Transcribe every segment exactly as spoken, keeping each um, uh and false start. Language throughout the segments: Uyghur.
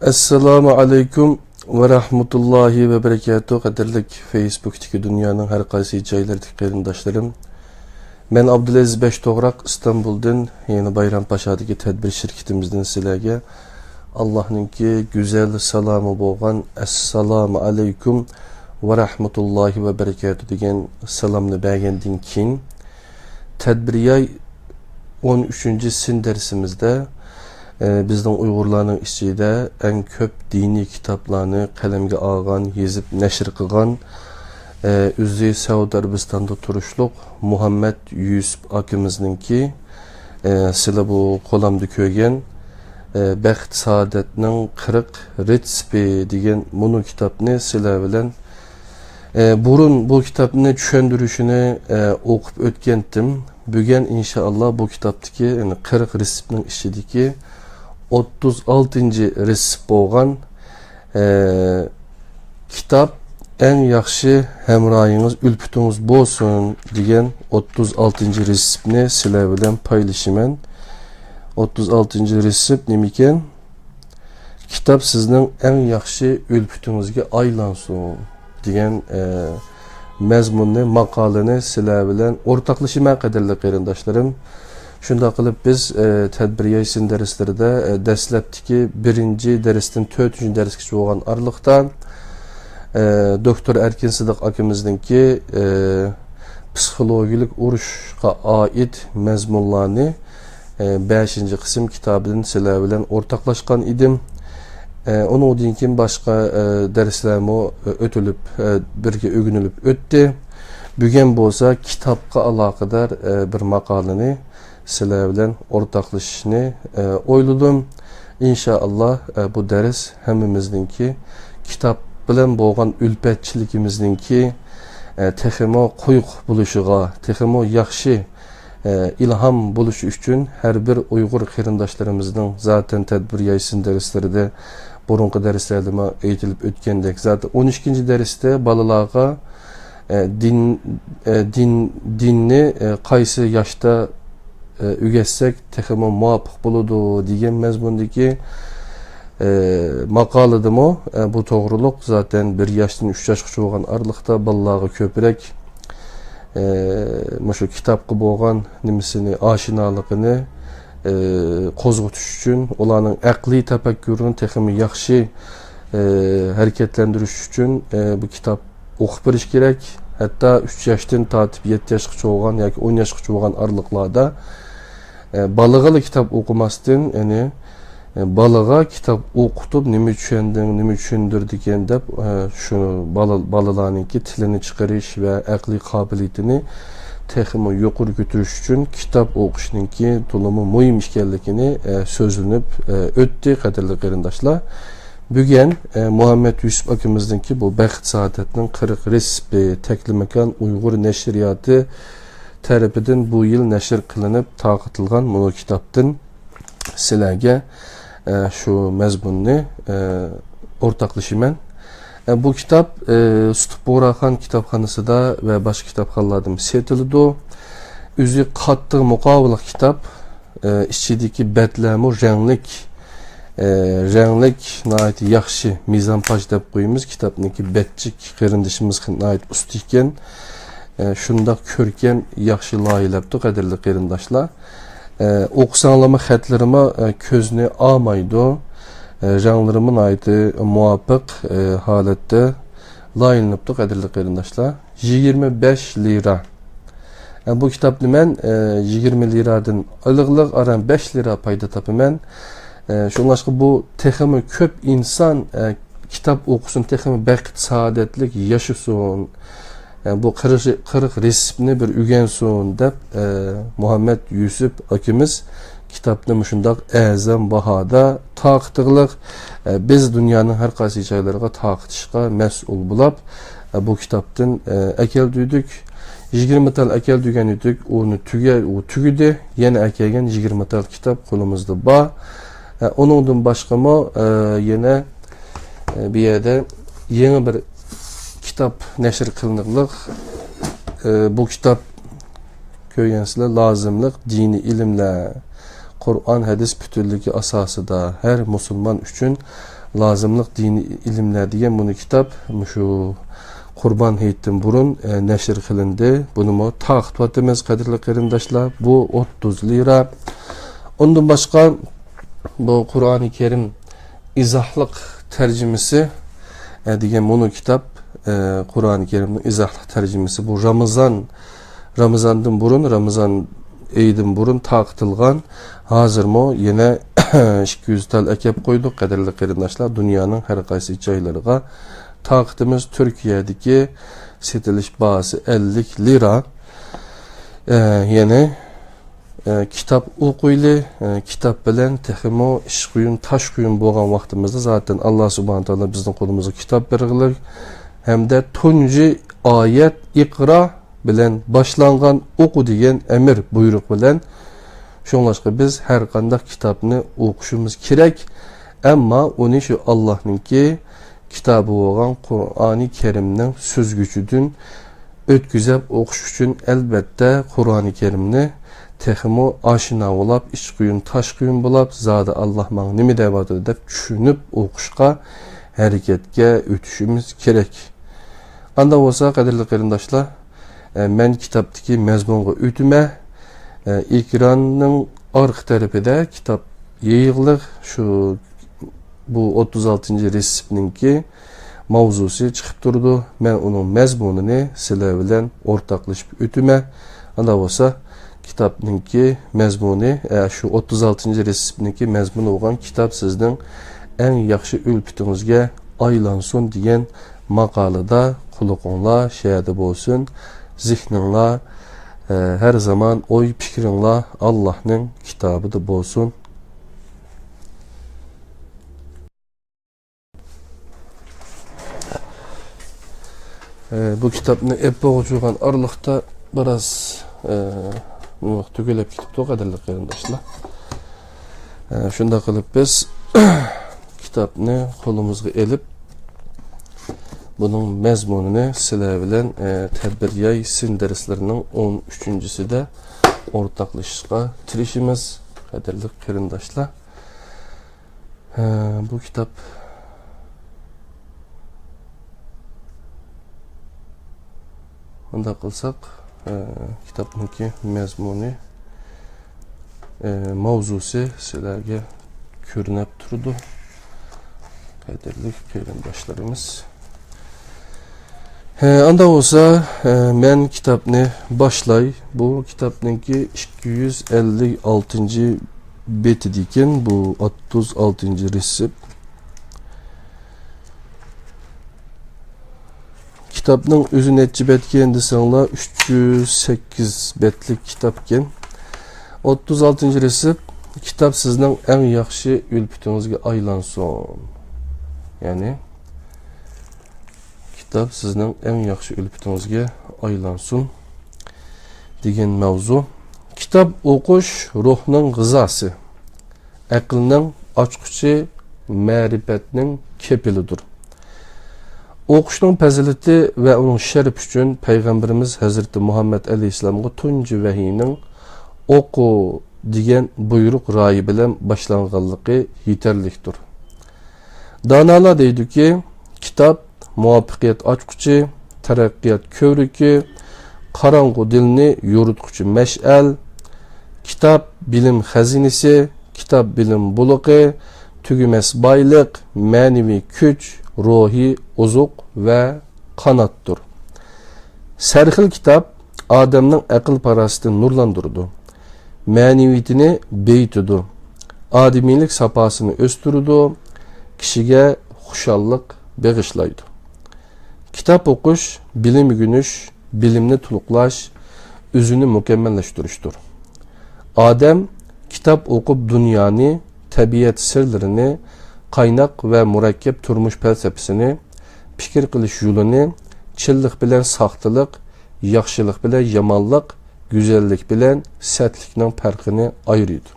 ئەسسالامۇ ئەلەيكۇم ۋە رەھمەتۇللاھى ۋە بەرىكاتۇھ. قەدىرلىك فېيسبۇكتىكى دۇنيانىڭ ھەر قايسى جايلىرىدىكى قېرىنداشلىرىم. مەن ئابدۇلئەزىز بەش توغراق ئىستانبۇلدىن، يەنى بايرامپاشادىكى تەدبىر شىركىتىمىزدىن سىلەرگە ئاللاھنىڭكى گۈزەل سالامى بولغان ئەسسالامۇ ئەلەيكۇم ۋە رەھمەتۇللاھى ۋە بەرىكاتۇھ دېگەن سالامنى بەرگەندىن كېيىن، تەدبىر ياي ئون ئۈچىنچى سىن دەرسىمىزدە، ئە، بىزنىڭ ئۇيغۇرلارنىڭ ئىچىدە ئەڭ كۆپ دىنىي كىتابلارنى قەلەمگە ئالغان، يېزىپ نەشر قىلغان، ئە، ئۆزى سەئۇدى ئەرەبىستاندا تۇرۇشلۇق مۇھەممەد يۈسۈپ ئاكىمىزنىڭكى، ئە، سىلەر بۇ قولامدا كۆرگەن، ئە، بەخت سائادەتنىڭ قىرىق رېتسېپى دېگەن مۇنۇ كىتابنى سىلەر بىلەن، ئە، بۇرۇن بۇ كىتابنى چۈشەندۈرۈشىنى، ئە، ئوقۇپ ئۆتكەنتىم. بۈگۈن ئىنشائاللا بۇ كىتابتىكى، يەنى قىرىق رېتسېپنىڭ ئىچىدىكى ئوتتۇز ئالتىنچى رېتسېپ بولغان، ئە، كىتاب ئەڭ ياخشى ھەمراھىڭىز، ئۈلپىتىڭىز بولسۇن دېگەن ئوتتۇز ئالتىنچى رېتسېپنى سىلەر بىلەن پايلىشىمەن. ئوتتۇز ئالتىنچى رېتسېپ نېمىكەن؟ كىتاب سىزنىڭ ئەڭ ياخشى ئۈلپىتىڭىزگە ئايلانسۇن دېگەن، ئە، مەزمۇننى، ماقالىنى سىلەر بىلەن ئورتاقلىشىمەن، قەدىرلىك قېرىنداشلىرىم. شۇنداق قىلىپ بىز، ئە، تەدبىر ياي سىن دەرسلىرىدە، ئە، دەسلەپتىكى بىرىنچى دەرستىن تۆتىنچى دەرسكىچە بولغان ئارىلىقتا، ئە، دوكتور ئەركىن سىدىق ئاكىمىزنىڭكى، ئە، پسىخولوگىيەلىك ئۇرۇشقا ئائىت مەزمۇنلارنى، ئە، بەشىنچى قىسىم كىتابىدىن سىلەر بىلەن ئورتاقلاشقان ئىدىم. ئە، ئۇنىڭدىن كېيىن باشقا، ئە، دەرسلەرمۇ، ئە، ئۆتۈلۈپ، ئە، بىرگە ئۆگىنىلىپ ئۆتتى. بۈگۈن بولسا كىتابقا ئالاقىدار، ئە، بىر ماقالىنى سىلەر بىلەن ئورتاقلىشىشنى، ئە، ئويلىدىم. ئىنشائاللا، ئە، بۇ دەرس ھەممىمىزنىڭكى كىتاب بىلەن بولغان ئۈلپەتچىلىكىمىزنىڭكى، ئە، تېخىمۇ قويۇق بولۇشىغا، تېخىمۇ ياخشى، ئە، ئىلھام بولۇشى ئۈچۈن ھەر بىر ئۇيغۇر قېرىنداشلىرىمىزنىڭ زاتەن تەدبىر ياي سىن دەرسلىرىدە، بۇرۇنقى دەرسلەردىمۇ ئېيتىلىپ ئۆتكەندەك، زاتەن ئون ئىككىنچى دەرستە بالىلارغا، ئە، دىن، ئە، دىن، دىننى، ئە، قايسى ياشتا، ئە، ئۆگەتسەك تېخىمۇ مۇۋاپىق بولىدۇ دېگەن مەزمۇندىكى، ئە، ماقالىدىمۇ، ئە، بۇ توغرۇلۇق زاتەن بىر ياشتىن ئۈچ ياشقىچە بولغان ئارىلىقتا بالىلارغا كۆپرەك، ئە، مۇشۇ كىتابقا بولغان نېمىسىنى، ئاشنالىقىنى، ئە، قوزغىتىش ئۈچۈن، ئۇلارنىڭ ئەقلىي تەپەككۇرىنى تېخىمۇ ياخشى، ئە، ھەرىكەتلەندۈرۈش ئۈچۈن، ئە، بۇ كىتاب ئوقۇپ بېرىش كېرەك. ھەتتا ئۈچ ياشتىن تارتىپ يەتتە ياشقىچە بولغان ياكى ئون ياشقىچە بولغان ئارىلىقلاردا، ئە، بالىغىلا كىتاب ئوقۇماستىن، يەنى، ئە، بالىغا كىتاب ئوقۇتۇپ، نېمە چۈشەندىڭ، نېمە چۈشەندۈردىكەن دەپ، ئە، شۇ بالا-، بالىلارنىڭكى تىلىنى چىقىرىش ۋە ئەقلىي قابىلىيىتىنى تېخىمۇ يۇقىرى كۆتۈرۈش ئۈچۈن كىتاب ئوقۇشنىڭكى تولىمۇ مۇھىم ئىكەنلىكىنى، ئە، سۆزلىنىپ، ئە، ئۆتتى، قەدىرلىك قېرىنداشلار. بۈگۈن، ئە، مۇھەممەد يۈسۈپ ئاكىمىزنىڭكى بۇ بەخت سائادەتنىڭ قىرىق رېتسېپى تەكلىماكان ئۇيغۇر نەشرىياتى تەرىپىدىن بۇ يىل نەشر قىلىنىپ تارقىتىلغان مۇنۇ كىتابتىن سىلەرگە، ئە، شۇ مەزمۇننى، ئە، ئورتاقلىشىمەن. ئە، بۇ كىتاب، ئە، سۇتۇپ بۇغراخان كىتابخانىسىدا ۋە باشقا كىتابخانىلاردىمۇ سېتىلىدۇ. ئۆزى قاتتىق مۇقاۋىلىق كىتاب. ئە، ئىچىدىكى بەتلەرمۇ رەڭلىك، ئە، رەڭلىك، ناھايىتى ياخشى، مىزانپاش دەپ قويىمىز. كىتابنىڭكى بەتچىك قېرىندىشىمىز ناھايىتى ئۇستا ئىكەن. ئە، شۇنداق كۆركەم، ياخشى لايىھەلەپتۇ، قەدىرلىك قېرىنداشلار. ئە، ئوقۇساڭلارمۇ خەتلىرىمۇ، ئە، كۆزنى ئالمايدۇ. ئە، رەڭلىرىمۇ ناھايىتى مۇۋاپىق، ئە، ھالەتتە لايىھەلىنىپتۇ، قەدىرلىك قېرىنداشلار. يىگىرمە بەش لىرا. ئە، بۇ كىتابنى مەن، ئە، يىگىرمە لىرادىن ئېلىغلىق ئاران بەش لىرا پايدا تاپىمەن. ئە، شۇڭلاشقا بۇ تېخىمۇ كۆپ ئىنسان، ئە، كىتاب ئوقۇسۇن، تېخىمۇ بەخت سائادەتلىك ياشىسۇن. ئە، بۇ قىرىق، قىرىق رېتسېپنى بىر ئۆگەنسۇن دەپ، ئە، مۇھەممەد يۈسۈپ ئاكىمىز كىتابنى مۇشۇنداق ئەرزان باھادا تارقىتىغلىق، ئە، بىز دۇنيانىڭ ھەر قايسى جايلىرىغا تارقىتىشقا مەسئۇل بولاپ، ئە، بۇ كىتابتىن، ئە، ئەكەلدۈردۇق. يىگىرمە تال ئەكەلدۈرگەن ئىدۇق، ئۇنى تۈگە-، ئۇ تۈگىدى، يەنە ئەكەلگەن يىگىرمە تال كىتاب قولىمىزدا بار. ئە، ئۇنىڭدىن باشقىمۇ، ئە، يەنە، ئە، بۇ يەردە يېڭى بىر كىتاب نەشر قىلىنىقلىق. ئە، بۇ كىتاب كۆرگەنسىلەر، لازىملىق دىنىي ئىلىملەر، قۇرئان، ھەدىس پۈتۈنلۈكى ئاساسىدا ھەر مۇسۇلمان ئۈچۈن لازىملىق دىنىي ئىلىملەر دېگەن مۇنۇ كىتاب مۇشۇ قۇربان ھېيتتىن بۇرۇن، ئە، نەشر قىلىندى. بۇنىمۇ تارقىتىۋاتىمىز، قەدىرلىك قېرىنداشلار. بۇ ئوتتۇز لىرا. ئۇندىن باشقا، بۇ قۇرئانى كەرىم ئىزاھلىق تەرجىمىسى، ئە، دېگەن مۇنۇ كىتاب، ئە، قۇرئانى كەرىمنىڭ ئىزاھلىق تەرجىمىسى. بۇ رامىزان، رامىزاندىن بۇرۇن، رامىزان ئېيىدىن بۇرۇن تارقىتىلغان. ھازىرمۇ يەنە ئىككى يۈز تال ئەكەپ قويدۇق، قەدىرلىك قېرىنداشلار. دۇنيانىڭ ھەر قايسى جايلىرىغا تارقىتىمىز. تۈركىيەدىكى سېتىلىش باھاسى ئەللىك لىرا. ئە، يەنى، ئە، كىتاب ئوقۇيلى، ئە، كىتاب بىلەن تېخىمۇ ئىش قۇيۇن، تاش قۇيۇن بولغان ۋاقتىمىزدا زاتەن ئاللا سۇبھانە تائالا بىزنىڭ قولىمىزغا كىتاب بەرگىلىك ھەمدە تۇنجى ئايەت ئىقرا بىلەن باشلانغان ئوقۇ دېگەن ئەمىر، بۇيرۇق بىلەن. شۇڭلاشقا بىز ھەر قانداق كىتابنى ئوقۇشىمىز كېرەك، ئەمما ئۇنى شۇ ئاللانىڭكى كىتابى بولغان قۇرئانى كەرىمنىڭ سۈزگۈچىدىن ئۆتكۈزۈپ ئوقۇش ئۈچۈن، ئەلۋەتتە، قۇرئانى كەرىمنى تېخىمۇ ئاشنا بولاپ، ئىچ قۇيۇن، تاش قۇيۇن بولاپ، زادى ئاللا ماڭا نېمە دەۋاتىدۇ دەپ چۈشىنىپ ئوقۇشقا ھەرىكەتكە ئۆتۈشىمىز كېرەك. ئانداق بولسا، قەدىرلىك قېرىنداشلار، ئە، مەن كىتابتىكى مەزمۇنغا ئۆتىمەن. ئە، ئېكراننىڭ ئارقا تەرىپىدە كىتاب يېيىقلىق، شۇ، بۇ ئوتتۇز ئالتىنچى رېتسېپنىڭكى ماۋزۇسى چىقىپ تۇرىدۇ. مەن ئۇنىڭ مەزمۇنىنى سىلەر بىلەن ئورتاقلىشىپ ئۆتىمەن. ئانداق بولسا، كىتابنىڭكى مەزمۇنى، ئە، شۇ ئوتتۇز ئالتىنچى رېتسېپنىڭكى مەزمۇنى بولغان كىتاب سىزنىڭ ئەڭ ياخشى ئۈلپىتىڭىزگە ئايلانسۇن دېگەن ماقالىدا قۇلىقىڭلار شەدە بولسۇن، زېھنىڭلار، ئە، ھەر زامان ئوي پىكرىڭلار ئاللانىڭ كىتابىدا بولسۇن. ئە، بۇ كىتابنى ئېلىپ بولغۇچە بولغان ئارىلىقتا بىراز، ئە، تۈگىلەپ كېتىپتۇ، قەدىرلىك قېرىنداشلار. ئە، شۇنداق قىلىپ بىز كىتابنى قولىمىزغا ئېلىپ، بۇنىڭ مەزمۇنىنى سىلەر بىلەن، ئە، تەدبىر ياي سىن دەرسلىرىنىڭ ئون ئۈچىنچىسىدە ئورتاقلىشىشقا تىرىشىمىز، قەدىرلىك قېرىنداشلار. ھە، بۇ كىتاب، مۇنداق قىلساق، ھە، كىتابنىڭكى مەزمۇنى، ھە، ماۋزۇسى سىلەرگە كۆرۈنۈپ تۇرىدۇ، قەدىرلىك قېرىنداشلىرىمىز. ھە، ئاندا بولسا، ھە، مەن كىتابنى باشلاي. بۇ كىتابنىڭكى ئىككى يۈز ئەللىك ئالتىنچى بېتىدىكەن، بۇ ئوتتۇز ئالتىنچى رېتسېپ. كىتابنىڭ ئۆزى نەچچە بەتكەن دېسەڭلار، ئۈچ يۈز سەككىز بەتلىك كىتابكەن. ئوتتۇز ئالتىنچى رېتسېپ، كىتاب سىزنىڭ ئەڭ ياخشى ئۈلپىتىڭىزگە ئايلانسۇن. يەنى، كىتاب سىزنىڭ ئەڭ ياخشى ئۈلپىتىڭىزگە ئايلانسۇن دېگەن ماۋزۇ. كىتاب ئوقۇش روھنىڭ غىزاسى، ئەقىلنىڭ ئاچقۇچى، مەرىپەتنىڭ كېپىلىدۇر. ئوقۇشنىڭ پەزىلىتى ۋە ئۇنىڭ شەرىپى ئۈچۈن پەيغەمبىرىمىز ھەزرىتى مۇھەممەد ئەلەيھىسسالامغا تۇنجى ۋەھىينىڭ «ئوقۇ» دېگەن بۇيرۇق رايى بىلەن باشلانغانلىقى يېتەرلىكتۇر. دانالار دەيدۇكى، كىتاب مۇۋەپپەقىيەت ئاچقۇچى، تەرەققىيات كۆۋرۈكى، قاراڭغۇ دىلنى يورۇتقۇچى مەشئەل، كىتاب بىلىم خەزىنىسى، كىتاب بىلىم بۇلىقى، تۈگىمەس بايلىق، مەنىۋى كۈچ، روھىي ئوزۇق ۋە قاناتتۇر. سەرخىل كىتاب ئادەمنىڭ ئەقىل-پاراسىتىنى نۇرلاندۇرىدۇ، مەنىۋىيىتىنى بېيىتىدۇ، ئادىمىيلىك ساپاسىنى ئۆستۈرىدۇ، كىشىگە خۇشاللىق بېغىشلايدۇ. كىتاب ئوقۇش، بىلىم ئۆگىنىش، بىلىمنى تولۇقلاش، ئۆزىنى مۇكەممەللەشتۈرۈشتۇر. ئادەم كىتاب ئوقۇپ دۇنيانى، تەبىئەت سىرلىرىنى، قايناق ۋە مۇرەككەپ تۇرمۇش پەلسەپىسىنى، پىكىر قىلىش يولىنى، چىنلىق بىلەن ساختىلىق، ياخشىلىق بىلەن يامانلىق، گۈزەللىك بىلەن سەتلىكنىڭ پەرقىنى ئايرىيدۇ.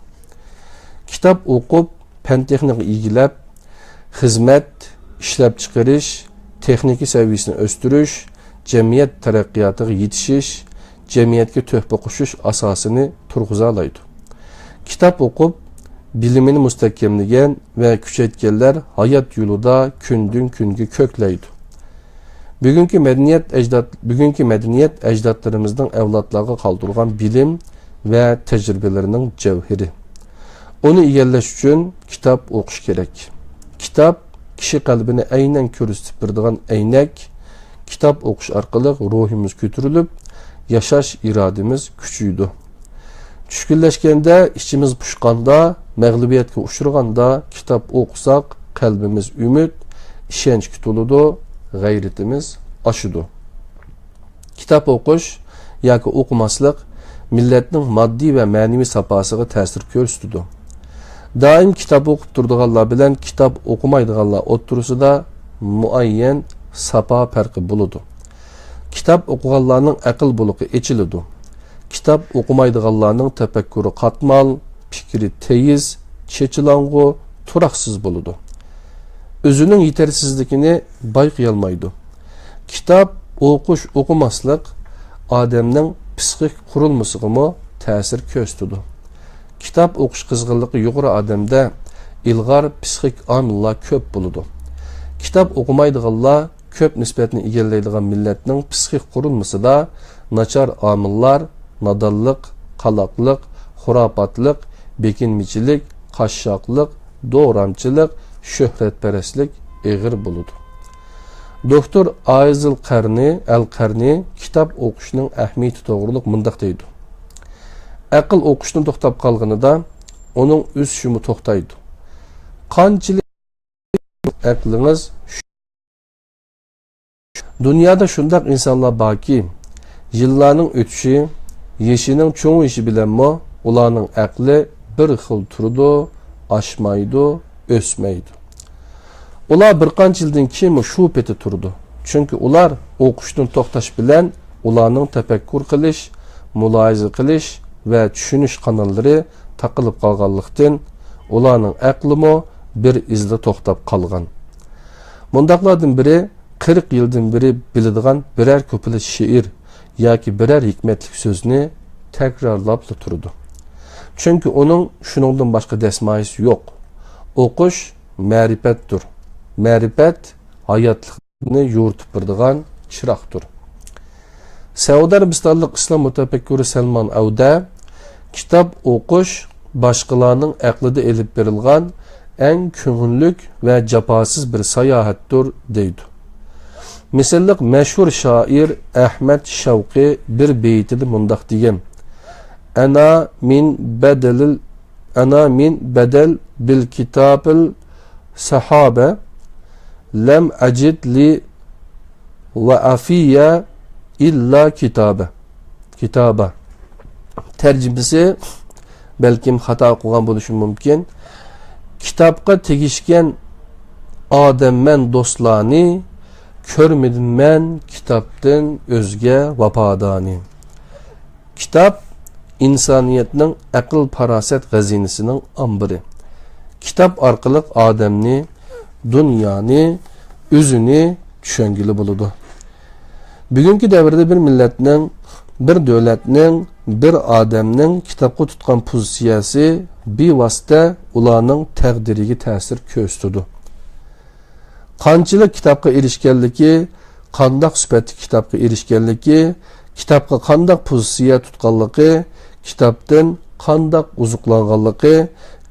كىتاب ئوقۇپ، پەن-تېخنىكا ئىگىلەپ، خىزمەت، ئىشلەپچىقىرىش، تېخنىكا سەۋىيەسىنى ئۆستۈرۈش، جەمئىيەت تەرەققىياتىغا يېتىشىش، جەمئىيەتكە تۆھپە قوشۇش ئاساسىنى تۇرغۇزالايدۇ. كىتاب ئوقۇپ، بىلىمىنى مۇستەھكەملىگەن ۋە كۈچەيتكەنلەر ھايات يولىدا كۈندىن-كۈنگە كۆكلەيدۇ. بۈگۈنكى مەدەنىيەت ئەجداد، بۈگۈنكى مەدەنىيەت ئەجدادلىرىمىزنىڭ ئەۋلادلارغا قالدۇرغان بىلىم ۋە تەجرىبىلىرىنىڭ جەۋھىرى. ئۇنى ئىگىلەش ئۈچۈن كىتاب ئوقۇش كېرەك. كىتاب كىشى قەلبىنى ئەينەن كۆرسىتىپ بېرىدىغان ئەينەك. كىتاب ئوقۇش ئارقىلىق روھىمىز كۆتۈرۈلۈپ، ياشاش ئىرادىمىز كۈچىيىدۇ. چۈشكۈنلەشكەندە، ئىچىمىز پۇشقاندا، مەغلۇبىيەتكە ئۇچرىغاندا كىتاب ئوقۇساق، قەلبىمىز ئۈمىد، ئىشەنچكە تولىدۇ، غەيرىتىمىز ئاشىدۇ. كىتاب ئوقۇش ياكى ئوقۇماسلىق مىللەتنىڭ ماددىي ۋە مەنىۋى ساپاسىغا تەسىر كۆرسىتىدۇ. دائىم كىتاب ئوقۇپ تۇرىدىغانلار بىلەن كىتاب ئوقۇمايدىغانلار ئوتتۇرىسىدا مۇئەييەن ساپا پەرقى بولىدۇ. كىتاب ئوقۇغانلارنىڭ ئەقىل بۇلىقى ئېچىلىدۇ. كىتاب ئوقۇمايدىغانلارنىڭ تەپەككۇرى قاتمال، پىكرى تېيىز، چېچىلاڭغۇ، تۇراقسىز بولىدۇ. ئۆزىنىڭ يېتەرسىزلىكىنى بايقىيالمايدۇ. كىتاب ئوقۇش، ئوقۇماسلىق ئادەمنىڭ پسىخىك قۇرۇلمىسىغىمۇ تەسىر كۆرسىتىدۇ. كىتاب ئوقۇش قىزغىنلىقى يۇقىرى ئادەمدە ئىلغار پسىخىك ئامىللار كۆپ بولىدۇ. كىتاب ئوقۇمايدىغانلار كۆپ نىسبەتنى ئىگىلەيدىغان مىللەتنىڭ پسىخىك قۇرۇلمىسىدا ناچار ئامىللار، نادانلىق، قالاقلىق، خۇراپاتلىق، بېكىنمىچىلىك، قاششاقلىق، دورامچىلىق، شۆھرەتپەرەسلىك ئېغىر بولىدۇ. دوكتور ئايزىل قەرنى، ئەل قەرنى كىتاب ئوقۇشنىڭ ئەھمىيىتى توغرۇلۇق مۇنداق دەيدۇ: ئەقىل ئوقۇشتىن توختاپ قالغىنىدا، ئۇنىڭ ئۆسۈشىمۇ توختايدۇ. قانچىلىك ئەقلىڭىز، دۇنيادا شۇنداق ئىنسانلار باركى، يىللارنىڭ ئۆتۈشى، يېشىنىڭ چوڭىيىشى بىلەنمۇ ئۇلارنىڭ ئەقلى بىر خىل تۇرىدۇ، ئاشمايدۇ، ئۆسمەيدۇ. ئۇلار بىر قانچە يىلدىن كېيىنمۇ شۇ پېتى تۇرىدۇ. چۈنكى ئۇلار ئوقۇشتىن توختاش بىلەن ئۇلارنىڭ تەپەككۇر قىلىش، مۇلاھىزە قىلىش ۋە چۈشىنىش قاناللىرى تاقىلىپ قالغانلىقتىن، ئۇلارنىڭ ئەقلىمۇ بىر ئىزدا توختاپ قالغان. مۇنداقلاردىن بىرى، قىرىق يىلدىن بېرى بىلىدىغان بىرەر كۇپلېت شېئىر ياكى بىرەر ھېكمەتلىك سۆزنى تەكرارلاپلا تۇرىدۇ. چۈنكى ئۇنىڭ شۇنىڭدىن باشقا دەسمايىسى يوق. ئوقۇش مەرىپەتتۇر. مەرىپەت ھاياتلىقنى يورۇتۇپ بېرىدىغان چىراغدۇر. سەئۇدى ئەرەبىستانلىق ئىسلام مۇتەپەككۇرى سەلمان ئەۋدە، كىتاب ئوقۇش باشقىلارنىڭ ئەقلىدە ئېلىپ بېرىلغان ئەڭ كۆڭۈللۈك ۋە جاپاسىز بىر ساياھەتتۇر، دەيدۇ. مىسىرلىق مەشھۇر شائىر ئەھمەد شەۋقى بىر بېيىتىدە مۇنداق دېگەن: «ئەنا مىن بەدەلىل، ئەنا مىن بەدەل بىل كىتابىل سەھابە، لەم ئەجىد لى ۋە ئەفىيە ئىللا كىتابە.» كىتابە. تەرجىمىسى، بەلكىم خاتا ئوقۇغان بولۇشۇم مۇمكىن. كىتابقا تېگىشكەن ئادەممەن دوستلارنى، كۆرمىدىم مەن كىتابتىن ئۆزگە ۋاپادارنى. كىتاب ئىنسانىيەتنىڭ ئەقىل-پاراسەت خەزىنىسىنىڭ ئامبىرى. كىتاب ئارقىلىق ئادەمنى، دۇنيانى، ئۆزىنى چۈشەنگىلى بولىدۇ. بۈگۈنكى دەۋردە بىر مىللەتنىڭ، بىر دۆلەتنىڭ، بىر ئادەمنىڭ كىتابقا تۇتقان پوزىتسىيەسى بىۋاسىتە ئۇلارنىڭ تەقدىرىگە تەسىر كۆرسىتىدۇ. قانچىلىك كىتابقا ئېرىشكەنلىكى، قانداق سۈپەتتىكى كىتابقا ئېرىشكەنلىكى، كىتابقا قانداق پوزىتسىيە تۇتقانلىقى، كىتابتىن قانداق ئوزۇقلانغانلىقى،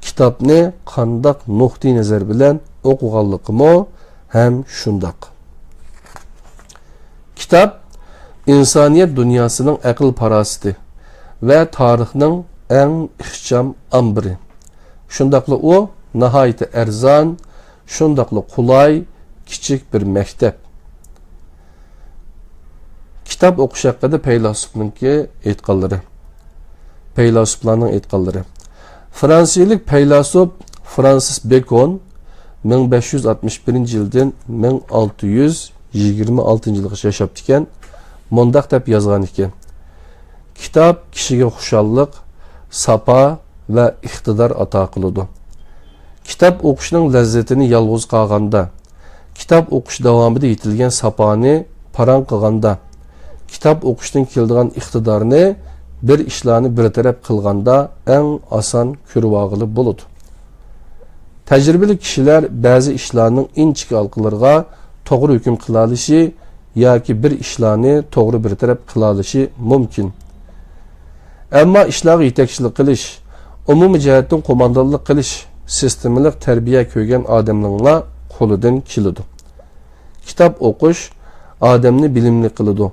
كىتابنى قانداق نۇقتىئىنەزەر بىلەن ئوقۇغانلىقىمۇ ھەم شۇنداق. كىتاب ئىنسانىيەت دۇنياسىنىڭ ئەقىل-پاراسىتى ۋە تارىخنىڭ ئەڭ ئىخچام ئامبىرى. شۇنداقلا ئۇ ناھايىتى ئەرزان، شۇنداقلا قولاي، كىچىك بىر مەكتەپ. كىتاب ئوقۇش ھەققىدە پەيلاسوپنىڭكى ئېيتقانلىرى. پەيلاسوپلارنىڭ ئېيتقانلىرى. فرانسىيىلىك پەيلاسوپ فرانسىس بېكون مىڭ بەش يۈز ئاتمىش بىرىنچى يىلدىن مىڭ ئالتە يۈز يىگىرمە ئالتىنچى يىلغىچە ياشاپتىكەن. مۇنداق دەپ يازغان ئىكەن: «كىتاب كىشىگە خۇشاللىق، ساپا ۋە ئىقتىدار ئاتا قىلىدۇ. كىتاب ئوقۇشنىڭ لەززىتىنى يالغۇز قالغاندا، كىتاب ئوقۇش داۋامىدا يېتىلگەن ساپانى پاراڭ قىلغاندا، كىتاب ئوقۇشتىن كېلىدىغان ئىقتىدارنى بىر ئىشلارنى بىر تەرەپ قىلغاندا ئەڭ ئاسان كۆرۈۋالغىلى بولىدۇ.» تەجرىبىلىك كىشىلەر بەزى ئىشلارنىڭ ئىنچىكە ھالقىلىرىغا توغرا ھۆكۈم قىلالىشى ياكى بىر ئىشلارنى توغرا بىر تەرەپ قىلالىشى مۇمكىن. ئەمما ئىشلارغا يېتەكچىلىك قىلىش، ئومۇمىي جەھەتتىن قوماندانلىق قىلىش، سىستېمىلىق تەربىيە كۆرگەن ئادەمنىڭلا قولىدىن كېلىدۇ. كىتاب ئوقۇش ئادەمنى بىلىملىك قىلىدۇ.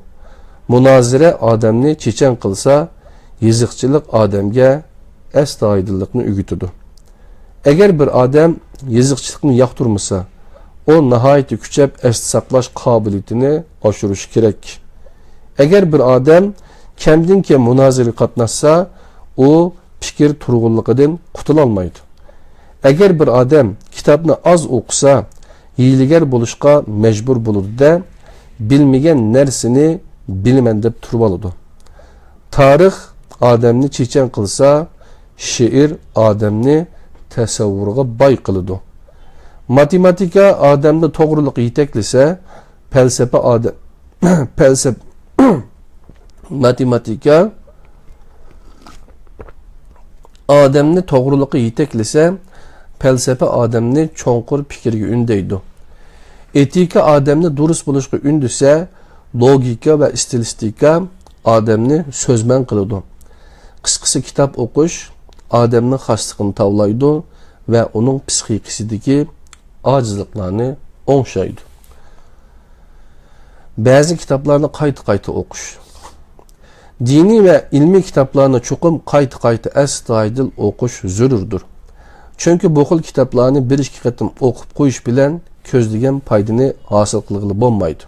مۇنازىرە ئادەمنى چېچەن قىلسا، يېزىقچىلىق ئادەمگە ئەستايىدىللىقنى ئۆگىتىدۇ. ئەگەر بىر ئادەم يېزىقچىلىقنى ياقتۇرمىسا، ئۇ ناھايىتى كۈچەپ ئەستە ساقلاش قابىلىيىتىنى ئاشۇرۇشى كېرەك. ئەگەر بىر ئادەم كەمدىن كەم مۇنازىرىگە قاتناشسا، ئۇ پىكىر تۇرغۇنلۇقىدىن قۇتۇلالمايدۇ. ئەگەر بىر ئادەم كىتابنى ئاز ئوقۇسا، ھىيلىگەر بولۇشقا مەجبۇر بولىدۇ-دە، بىلمىگەن نەرسىنى بىلىمەن دەپ تۇرۇۋالىدۇ. تارىخ ئادەمنى چېچەن قىلسا، شېئىر ئادەمنى تەسەۋۋۇرغا باي قىلىدۇ. ماتېماتىكا ئادەمنى توغرىلىققا يېتەكلىسە، پەلسەپە ئادەم، پەلسەپ، ماتېماتىكا ئادەمنى توغرىلىققا يېتەكلىسە، پەلسەپە ئادەمنى چوڭقۇر پىكىرگە ئۈندەيدۇ. ئېتىكا ئادەمنى دۇرۇس بولۇشقا ئۈندىسە، لوگىكا ۋە ئىستىلىستىكا ئادەمنى سۆزمەن قىلىدۇ. قىسقىسى، كىتاب ئوقۇش ئادەمنىڭ خاسلىقىنى تاۋلايدۇ ۋە ئۇنىڭ پسىخىكىسىدىكى ئاجىزلىقلارنى ئوڭشايدۇ. بەزى كىتابلارنى قايتا-قايتا ئوقۇش. دىنىي ۋە ئىلمىي كىتابلارنى چوقۇم قايتا-قايتا ئەستايىدىل ئوقۇش زۆرۈردۇر. چۈنكى بۇ خىل كىتابلارنى بىر-ئىككى قېتىم ئوقۇپ قويۇش بىلەن كۆزلىگەن پايدىنى ھاسىل قىلغىلى بولمايدۇ.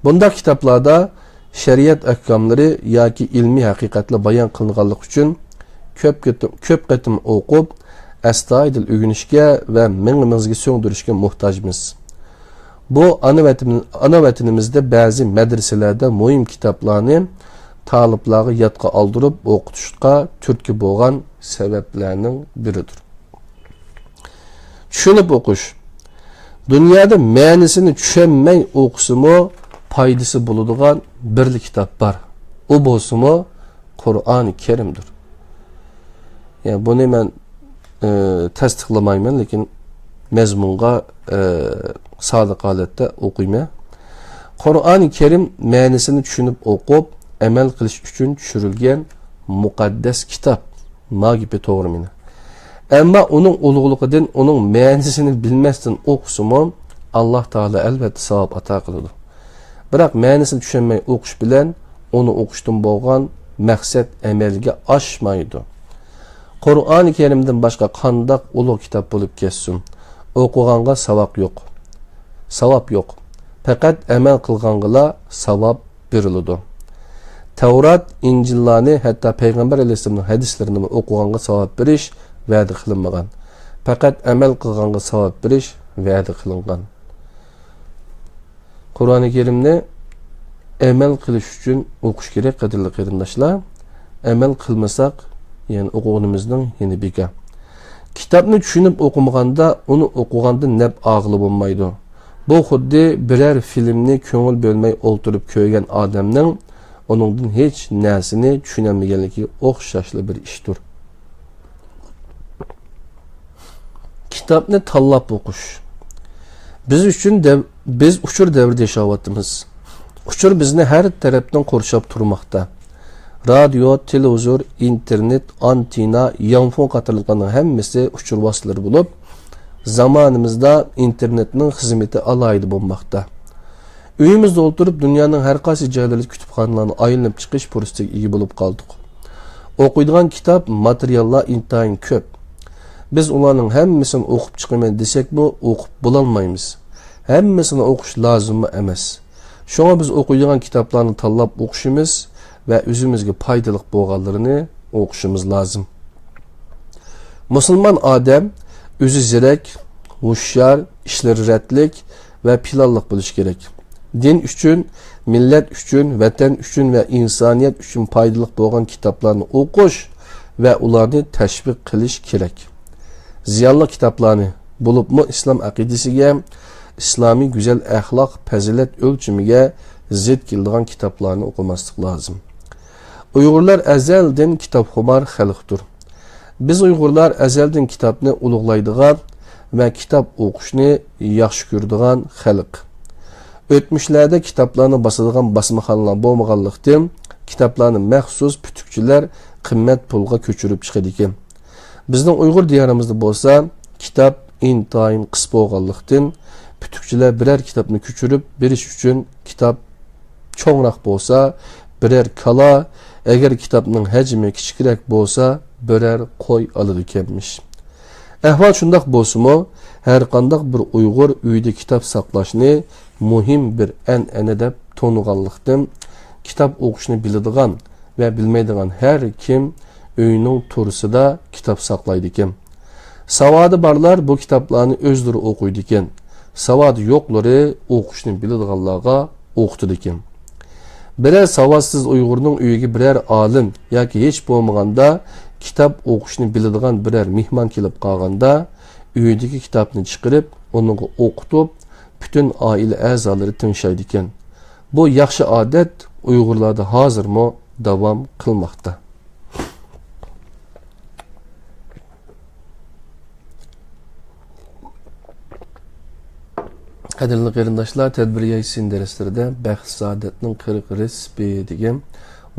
بۇنداق كىتابلاردا شەرىئەت ئەھكاملىرى ياكى ئىلمىي ھەقىقەتلەر بايان قىلىنغانلىقى ئۈچۈن كۆپ قېتىم، كۆپ قېتىم ئوقۇپ، ئەستايىدىل ئۆگىنىشكە ۋە مېڭىمىزگە سىڭدۈرۈشكە موھتاجمىز. بۇ ئانا ۋەتىن-، ئانا ۋەتىنىمىزدە بەزى مەدرىسەلەردە مۇھىم كىتابلارنى تالىپلارغا يادقا ئالدۇرۇپ ئوقۇتۇشقا تۈرتكە بولغان سەۋەبلەرنىڭ بىرىدۇر. چۈشىنىپ ئوقۇش. دۇنيادا مەنىسىنى چۈشەنمەي ئوقۇسىمۇ پايدىسى بولىدىغان بىرلا كىتاب بار. ئۇ بولسىمۇ قۇرئانى كەرىمدۇر. يەنى بۇنى مەن، ئى، تەستىقلىمايمەن، لېكىن مەزمۇنغا، ئى، سادىق ھالەتتە ئوقۇيمەن. قۇرئانى كەرىم مەنىسىنى چۈشىنىپ ئوقۇپ، ئەمەل قىلىش ئۈچۈن چۈشۈرۈلگەن مۇقەددەس كىتاب. ما گېپى توغرا مېنىڭ. ئەمما ئۇنىڭ ئۇلۇغلۇقىدىن، ئۇنىڭ مەنىسىنى بىلمەستىن ئوقۇسىمۇ، ئاللا تائالا ئەلۋەتتە ساۋاب ئاتا قىلىدۇ. بىراق مەنىسىنى چۈشەنمەي ئوقۇش بىلەن ئۇنى ئوقۇشتىن بولغان مەقسەت ئەمەلگە ئاشمايدۇ. قۇرئانى كەرىمدىن باشقا قانداق ئۇلۇغ كىتاب بولۇپ كەتسۇن، ئوقۇغانغا ساۋاق يوق. ساۋاب يوق. پەقەت ئەمەل قىلغانغىلا ساۋاب بېرىلىدۇ. تەۋرات، ئىنجىللارنى، ھەتتا پەيغەمبەر ئەلەيھىسسالامنىڭ ھەدىسلىرىنىمۇ ئوقۇغانغا ساۋاب بېرىش ۋەدە قىلىنمىغان. پەقەت ئەمەل قىلغانغا ساۋاب بېرىش ۋەدە قىلىنغان. قۇرئانى كەرىمنى ئەمەل قىلىش ئۈچۈن ئوقۇش كېرەك، قەدىرلىك قېرىنداشلار. ئەمەل قىلمىساق، يەنى ئوقۇغىنىمىزنىڭ يېنى بىكار. كىتابنى چۈشىنىپ ئوقۇمىغاندا، ئۇنى ئوقۇغاندىن نەپ ئالغىلى بولمايدۇ. بۇ خۇددى بىرەر فىلىمنى كۆڭۈل بۆلمەي ئولتۇرۇپ كۆرگەن ئادەمنىڭ ئۇنىڭدىن ھېچ نەرسىنى چۈشىنەلمىگەنلىكىگە ئوخشاشلا بىر ئىشتۇر. كىتابنى تاللاپ ئوقۇش. بىز ئۈچۈن دەۋ-، بىز ئۇچۇر دەۋرىدە ياشاۋاتىمىز. ئۇچۇر بىزنى ھەر تەرەپتىن قورشاپ تۇرماقتا. رادىيو، تېلېۋىزور، ئىنتېرنېت، ئانتېننا، يانفون قاتارلىقلارنىڭ ھەممىسى ئۇچۇر ۋاسىتىلىرى بولۇپ، زامانىمىزدا ئىنتېرنېتنىڭ خىزمىتى ئالاھىدە بولماقتا. ئۆيىمىزدە ئولتۇرۇپ، دۇنيانىڭ ھەر قايسى جايلىرىدىكى كۇتۇپخانىلارنى ئايلىنىپ چىقىش پۇرسىتىگە ئىگە بولۇپ قالدۇق. ئوقۇيدىغان كىتاب، ماتېرىياللار ئىنتايىن كۆپ. بىز ئۇلارنىڭ ھەممىسىنى ئوقۇپ چىقىمەن دېسەكمۇ، ئوقۇپ بولالمايمىز. ھەممىسىنى ئوقۇش لازىممۇ ئەمەس. شۇڭا بىز ئوقۇيدىغان كىتابلارنى تاللاپ ئوقۇشىمىز ۋە ئۆزىمىزگە پايدىلىق بولغانلىرىنى ئوقۇشىمىز لازىم. مۇسۇلمان ئادەم ئۆزى زېرەك، ھوشيار، ئىشلىرى رەتلىك ۋە پىلانلىق بولۇشى كېرەك. دىن ئۈچۈن، مىللەت ئۈچۈن، ۋەتەن ئۈچۈن ۋە ئىنسانىيەت ئۈچۈن پايدىلىق بولغان كىتابلارنى ئوقۇش ۋە ئۇلارنى تەشۋىق قىلىش كېرەك. زىيانلىق كىتابلارنى، بولۇپمۇ ئىسلام ئەقىدىسىگە، ئىسلامىي گۈزەل ئەخلاق، پەزىلەت ئۆلچىمىگە زىت كېلىدىغان كىتابلارنى ئوقۇماسلىق لازىم. ئۇيغۇرلار ئەزەلدىن كىتابخۇمار خەلقتۇر. بىز ئۇيغۇرلار ئەزەلدىن كىتابنى ئۇلۇغلايدىغان، ۋە كىتاب ئوقۇشنى ياخشى كۆرىدىغان خەلق. ئۆتمۈشلەردە كىتابلارنى باسىدىغان باسمىخانىلار بولمىغانلىقتىن، كىتابلارنى مەخسۇس پۈتۈكچىلەر قىممەت پۇلغا كۆچۈرۈپ چىقىدىكەن. بىزنىڭ ئۇيغۇر دىيارىمىزدا بولسا، كىتاب ئىنتايىن قىس بولغانلىقتىن، پۈتۈكچىلەر بىرەر كىتابنى كۆچۈرۈپ بېرىش ئۈچۈن، كىتاب چوڭراق بولسا، بىرەر كالا، ئەگەر كىتابنىڭ ھەجمى كىچىكرەك بولسا، بىرەر قوي ئالىدىكەنمىش. ئەھۋال شۇنداق بولسىمۇ، ھەرقانداق بىر ئۇيغۇر ئۆيىدە كىتاب ساقلاشنى مۇھىم بىر ئەنئەنە دەپ تونۇغانلىقتىن، كىتاب ئوقۇشنى بىلىدىغان ۋە بىلمەيدىغان ھەر كىم ئۆيىنىڭ تورۇسىدا كىتاب ساقلايدىكەن. ساۋادى بارلار بۇ كىتابلارنى ئۆزلىرى ئوقۇيدىكەن. ساۋادى يوقلىرى ئوقۇشنى بىلىدىغانلارغا ئوقۇتىدىكەن. بىرەر ساۋاتسىز ئۇيغۇرنىڭ ئۆيىگە بىرەر ئالىم ياكى ھېچ بولمىغاندا كىتاب ئوقۇشنى بىلىدىغان بىرەر مېھمان كېلىپ قالغاندا، ئۆيىدىكى كىتابنى چىقىرىپ، ئۇنىڭغا ئوقۇتۇپ، پۈتۈن ئائىلە ئەزالىرى تىڭشايدىكەن. بۇ ياخشى ئادەت ئۇيغۇرلاردا ھازىرمۇ داۋام قىلماقتا. قەدىرلىك قېرىنداشلار، تەدبىر ياسىن دەرسلىرىدە بەخت سائادەتنىڭ قىرىق رېتسېپى دېگەن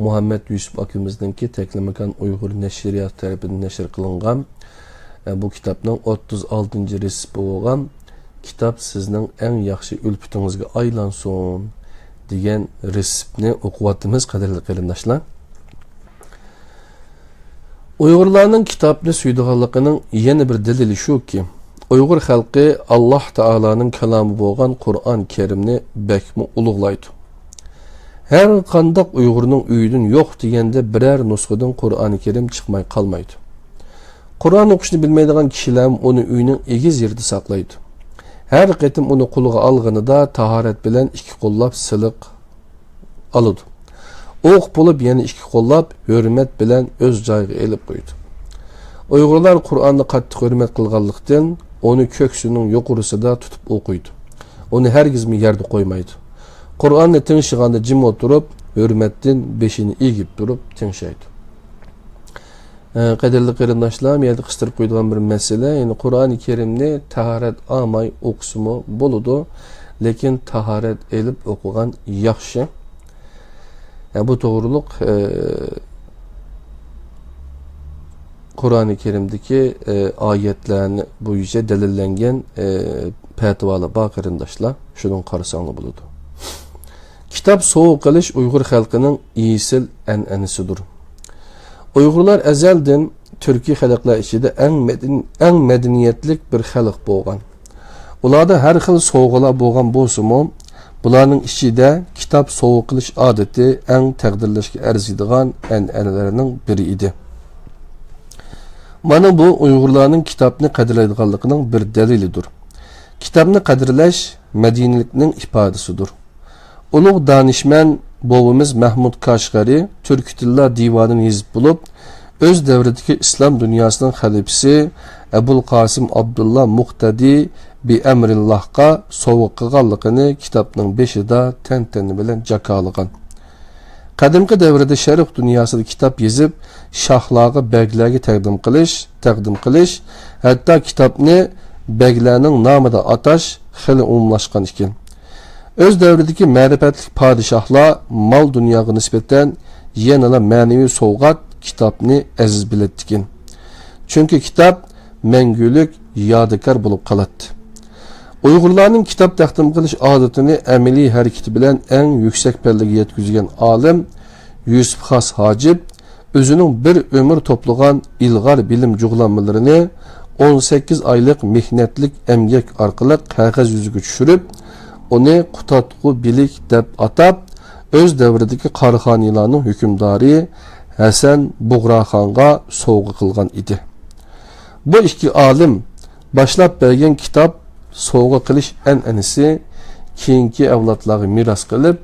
مۇھەممەد يۈسۈپ ئاكىمىزنىڭكى تەكلىماكان ئۇيغۇر نەشرىياتى تەرىپىدىن نەشر قىلىنغان، ئە، بۇ كىتابنىڭ ئوتتۇز ئالتىنچى رېتسېپى بولغان «كىتاب سىزنىڭ ئەڭ ياخشى ئۈلپىتىڭىزگە ئايلانسۇن» دېگەن رېتسېپنى ئوقۇۋاتىمىز، قەدىرلىك قېرىنداشلار. ئۇيغۇرلارنىڭ كىتابنى سۆيىدىغانلىقىنىڭ يەنە بىر دەلىلى شۇكى، ئۇيغۇر خەلقى ئاللاھ تائالانىڭ كالامى بولغان قۇرئان كەرىمنى بەكمۇ ئۇلۇغلايدۇ. ھەر قانداق ئۇيغۇرنىڭ ئۆيىدىن يوق دېگەندە بىرەر نۇسخىدىن قۇرئان كەرىم چىقماي قالمايدۇ. قۇرئان ئوقۇشنى بىلمەيدىغان كىشىلەرمۇ ئۇنى ئۆيىنىڭ ئېگىز يېرىدە ساقلايدۇ. ھەر قېتىم ئۇنى قولىغا ئالغىنىدا تاھارەت بىلەن ئىككى قوللاپ سىلىق ئالىدۇ. ئوقۇپ بولۇپ يەنە ئىككى قوللاپ ھۆرمەت بىلەن ئۆز جايىغا ئېلىپ قويىدۇ. ئۇيغۇرلار قۇرئاننى قاتتىق ھۆرمەت قىلغانلىقتىن، ئۇنى كۆكسىنىڭ يۇقىرىسىدا تۇتۇپ ئوقۇيدۇ. ئۇنى ھەرگىزمۇ يەردە قويمايدۇ. قۇرئاننى تىڭشىغاندا جىم ئولتۇرۇپ، ھۆرمەتتىن بېشىنى ئېگىپ تۇرۇپ تىڭشايدۇ. ئە، قەدىرلىك قېرىنداشلار، بۇ يەردە قىستۇرۇپ قويىدىغان بىر مەسىلە، يەنى قۇرئانى كەرىمنى تاھارەت ئالماي ئوقۇسىمۇ بولىدۇ، لېكىن تاھارەت ئېلىپ ئوقۇغان ياخشى. ئە، بۇ توغرۇلۇق، ئە، قۇرئانى كەرىمدىكى، ئە، ئايەتلەرنى بويىچە دەلىللەنگەن، ئە، پەتىۋالار بار قېرىنداشلار، شۇنىڭغا قارىساڭلار بولىدۇ. كىتاب سوۋغا قىلىش ئۇيغۇر خەلقىنىڭ ئېسىل ئەنئەنىسىدۇر. ئۇيغۇرلار ئەزەلدىن تۈركىي خەلقلەر ئىچىدە ئەڭ مەدەن-، ئەڭ مەدەنىيەتلىك بىر خەلق بولغان. ئۇلاردا ھەر خىل سوۋغىلار بولغان بولسىمۇ، بۇلارنىڭ ئىچىدە كىتاب سوۋغا قىلىش ئادىتى ئەڭ تەقدىرلەشكە ئەرزىيدىغان ئەنئەنىلەرنىڭ بىرى ئىدى. مانا بۇ ئۇيغۇرلارنىڭ كىتابنى قەدىرلەيدىغانلىقىنىڭ بىر دەلىلىدۇر. كىتابنى قەدىرلەش مەدەنىيلىكنىڭ ئىپادىسىدۇر. ئۇلۇغ دانىشمەن بوۋىمىز مەھمۇد كاشغەرى تۈركىي تىللار دىۋانىنى يېزىپ بولۇپ، ئۆز دەۋرىدىكى ئىسلام دۇنياسىنىڭ خەلىپىسى ئەبۇل قاسىم ئابدۇللا مۇقتەدى بىئەمرىللاھقا سوۋغا قىلغانلىقىنى كىتابنىڭ بېشىدا تەنتەنە بىلەن جاكارلىغان. قەدىمكى دەۋردە شەرق دۇنياسىدا كىتاب يېزىپ، شاھلارغا، بەگلەرگە تەقدىم قىلىش، تەقدىم قىلىش، ھەتتا كىتابنى بەگلەرنىڭ نامىدا ئاتاش خېلى ئومۇملاشقان ئىكەن. ئۆز دەۋرىدىكى مەرىپەتلىك پادىشاھلار مال-دۇنياغا نىسبەتەن يەنىلا مەنىۋى سوۋغات كىتابنى ئەزىز بىلەتتىكەن. چۈنكى كىتاب مەڭگۈلۈك يادىكار بولۇپ قالاتتى. ئۇيغۇرلارنىڭ كىتاب تەقدىم قىلىش ئادىتىنى ئەمەلىي ھەرىكىتى بىلەن ئەڭ يۈكسەك پەللىگە يەتكۈزگەن ئالىم يۈسۈپ خاس ھاجىپ ئۆزىنىڭ بىر ئۆمۈر توپلىغان ئىلغار بىلىم جۇغلانمىلىرىنى ئون سەككىز ئايلىق مېھنەتلىك ئەمگەك ئارقىلىق قەغەز يۈزىگە چۈشۈرۈپ، ئۇنى قۇتادغۇ بىلىك دەپ ئاتاپ، ئۆز دەۋرىدىكى قاراخانىيلارنىڭ ھۆكۈمدارى ھەسەن بۇغراخانغا سوۋغا قىلغان ئىدى. بۇ ئىككى ئالىم باشلاپ بەرگەن كىتاب سوۋغا قىلىش ئەنئەنىسى كېيىنكى ئەۋلادلارغا مىراس قېلىپ،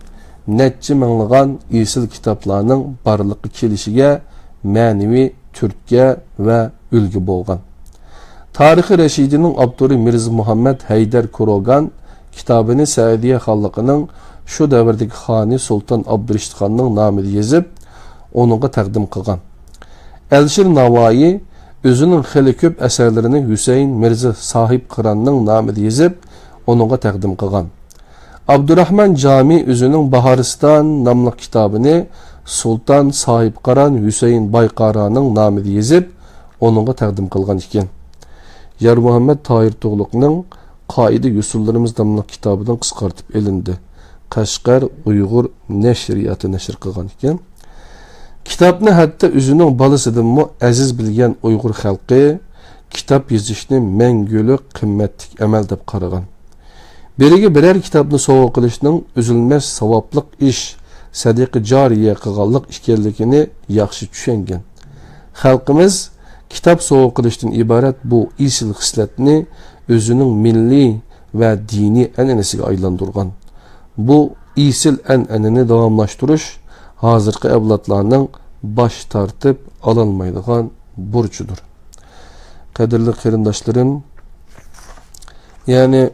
نەچچە مىڭلىغان ئېسىل كىتابلارنىڭ بارلىققا كېلىشىگە مەنىۋى تۈرتكە ۋە ئۈلگە بولغان. تارىخى رەشىدىنىڭ ئاپتورى مىرزا مۇھەممەد ھەيدەر كۇروگان كىتابىنى سەئىدىيە خانلىقىنىڭ شۇ دەۋردىكى خانى سۇلتان ئابدۇرېشىت خاننىڭ نامىدا يېزىپ، ئۇنىڭغا تەقدىم قىلغان. ئەلىشىر ناۋايى ئۆزىنىڭ خېلى كۆپ ئەسەرلىرىنى ھۈسەيىن مىرزا ساھىب قىراننىڭ نامىدا يېزىپ، ئۇنىڭغا تەقدىم قىلغان. ئابدۇراخمان جامى ئۆزىنىڭ باھارىستان ناملىق كىتابىنى سۇلتان ساھىب قىران ھۈسەيىن بايقارانىڭ نامىدا يېزىپ، ئۇنىڭغا تەقدىم قىلغان ئىكەن. يارمۇھەممەت تاھىر تۇغلۇقنىڭ قائىدە يوسۇنلىرىمىز ناملىق كىتابىدىن قىسقارتىپ ئېلىندى. قەشقەر ئۇيغۇر نەشرىياتى نەشر قىلغان ئىكەن. كىتابنى ھەتتا ئۆزىنىڭ بالىسىدىنمۇ ئەزىز بىلگەن ئۇيغۇر خەلقى كىتاب يېزىشنى مەڭگۈلۈك قىممەتلىك ئەمەل دەپ قارىغان. بىرىگە بىرەر كىتابنى سوۋغا قىلىشنىڭ ئۈزۈلمەس ساۋابلىق ئىش، سەدىقە جارىيە قىلغانلىق ئىكەنلىكىنى ياخشى چۈشەنگەن. خەلقىمىز كىتاب سوۋغا قىلىشتىن ئىبارەت بۇ ئېسىل خىسلەتنى ئۆزىنىڭ مىللىي ۋە دىنىي ئەنئەنىسىگە ئايلاندۇرغان. بۇ ئېسىل ئەنئەنىنى داۋاملاشتۇرۇش ھازىرقى ئەۋلادلارنىڭ باش تارتىپ ئالالمايدىغان بۇرچىدۇر. قەدىرلىك قېرىنداشلىرىم، يەنى